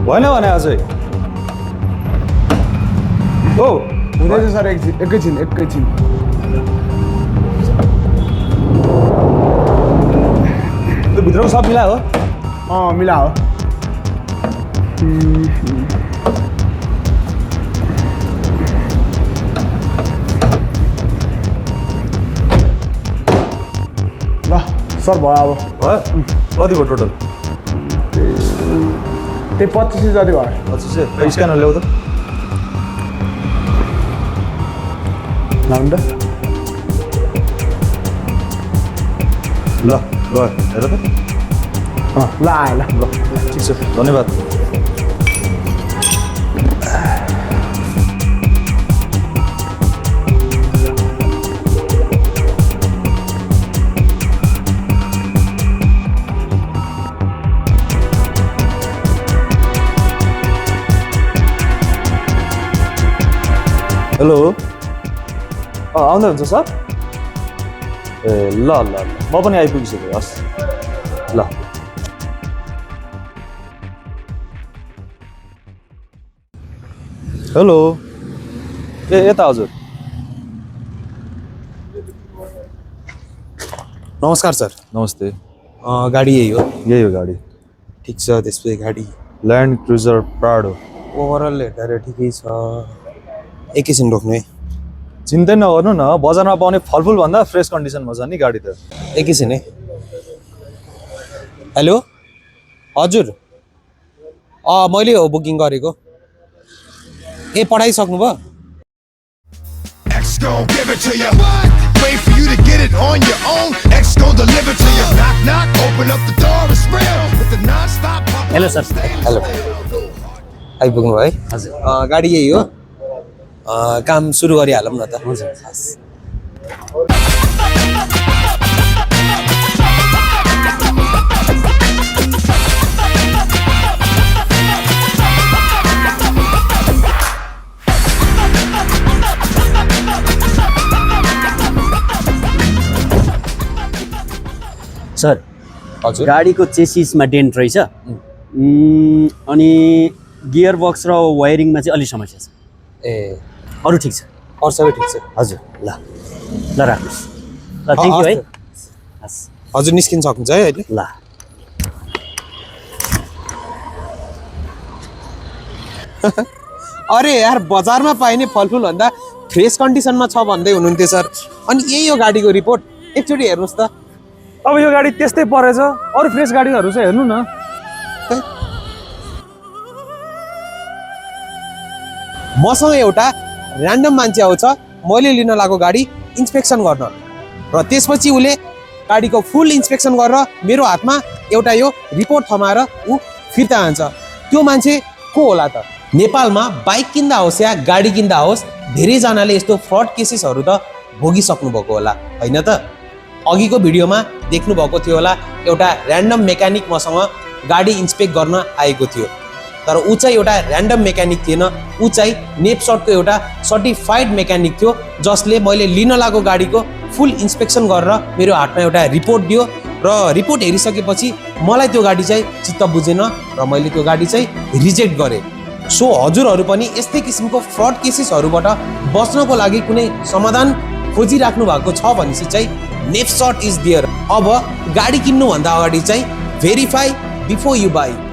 भएन भने अझै ओ हुँदैछ सर एकैछिन त्यो भित्रको सब मिला हो मिला हो ल सर भयो अब भयो कति भयो टोटल त्यही 25 जति भयो 25 स्क्यानर ल्याऊ त लाउनु त ल गयो हेर त ल आयो ल ठिक छ धन्यवाद हेलो आउँदै हुन्छ सर ए ल ल ल म पनि आइपुगिसकेँ हस् ल हेलो ए यता हजुर नमस्कार सर नमस्ते गाडी यही हो यही हो गाडी ठिक छ त्यसपछि गाडी ल्यान्ड क्रुजर प्राडो ओभरअल हेर्दा ठिकै छ एकैछिन रोक्नु है चिन्तै नगर्नु न बजारमा पाउने फलफुल भन्दा फ्रेस कन्डिसनमा छ नि गाडी त एकैछिन है हेलो हजुर मैले हो बुकिङ गरेको ए पठाइसक्नु भयो X gon' give it to you. Wait for you to get it on your own. X gon' deliver to you. Knock knock, open up the door, it's real. With the non-stop pop. Hello sir hello आइपुग्नु भयो है हजुर गाडी यही हो काम सुरु गरिहालौँ न त हुन्छ सर हजुर गाडीको चेसिसमा डेन्ट रहेछ अनि गियर बक्स र वायरिङमा चाहिँ अलिक समस्या छ ए अरू ठिक छ अरू सबै ठिक छ हजुर ल राख्नुहोस् ल थ्याङ्क यू है हस् हजुर निस्किन सक्नुहुन्छ है अहिले ल अरे यार बजारमा पाइने फलफुल भन्दा फ्रेस कन्डिसनमा छ भन्दै हुनुहुन्थ्यो सर अनि यही हो गाडीको रिपोर्ट एकचोटि हेर्नुहोस् त अब यो गाडी त्यस्तै परेछ अरू फ्रेस गाडीहरू चाहिँ हेर्नु न मसँग एउटा ऱ्यान्डम मान्छे आउँछ मैले लिन लागेको गाडी इन्सपेक्सन गर्न र त्यसपछि उसले गाडीको फुल इन्सपेक्सन गरेर मेरो हातमा एउटा यो रिपोर्ट थमाएर ऊ फिर्ता हान्छ त्यो मान्छे को होला त नेपालमा बाइक किन्दा होस् या गाडी किन्दा होस् धेरैजनाले यस्तो फ्रड केसेसहरू त भोगिसक्नु भएको होला होइन त अघिको भिडियोमा देख्नु भएको थियो होला एउटा ऱ्यान्डम मेकानिक मसँग गाडी इन्सपेक्ट गर्न आएको थियो तर ऊ चाहिँ एउटा ऱ्यान्डम मेकानिक थिएन ऊ चाहिँ नेप्सटको एउटा सर्टिफाइड मेकानिक थियो जसले मैले लिन लागेको गाडीको फुल इन्सपेक्सन गरेर मेरो हातमा एउटा रिपोर्ट दियो र रिपोर्ट हेरिसकेपछि मलाई त्यो गाडी चाहिँ चित्त बुझेन र मैले त्यो गाडी चाहिँ रिजेक्ट गरेँ सो हजुरहरू पनि यस्तै किसिमको फ्रड केसेसहरूबाट बच्नको लागि कुनै समाधान खोजिराख्नु भएको छ भनेपछि चाहिँ नेप्सट इज देयर अब गाडी किन्नुभन्दा अगाडि चाहिँ भेरिफाई बिफोर यु बाई